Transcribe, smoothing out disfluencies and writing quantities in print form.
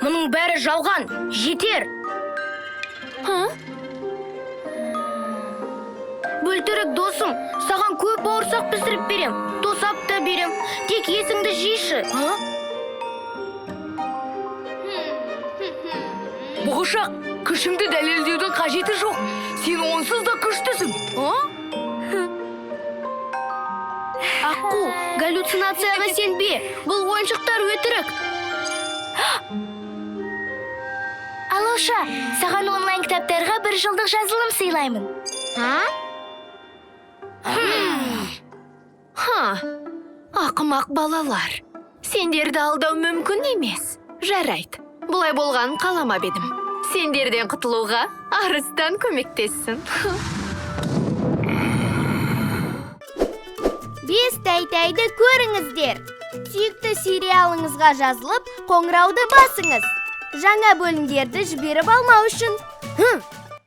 Мұның бәрі жалған, жетер. Бөлтірік досым, саған көп бауырсақ пісіріп берем, тосап та берем. Тек есіңді жишы. Бұғышақ, күшіңді дәлелдеудің қажеті жоқ. Сен онсыз да күштісің. Аққу, галлюцинацияға сенбе. Бұл ойыншықтар өтірік. Алоша, саған онлайн кітаптарға бір жылдық жазылым сыйлаймын. Ха, ақымақ балалар. Сендерді алдау мүмкін емес. Жарайды, бұлай болғанын қаламап едім. Сендерден құтылуға арыстан көмектессін. Бес тәй-тәйді көріңіздер. Сүйікті сериалыңызға жазылып, қоңырауды басыңыз. Жаңа бөлімдерді жіберіп алмау үшін.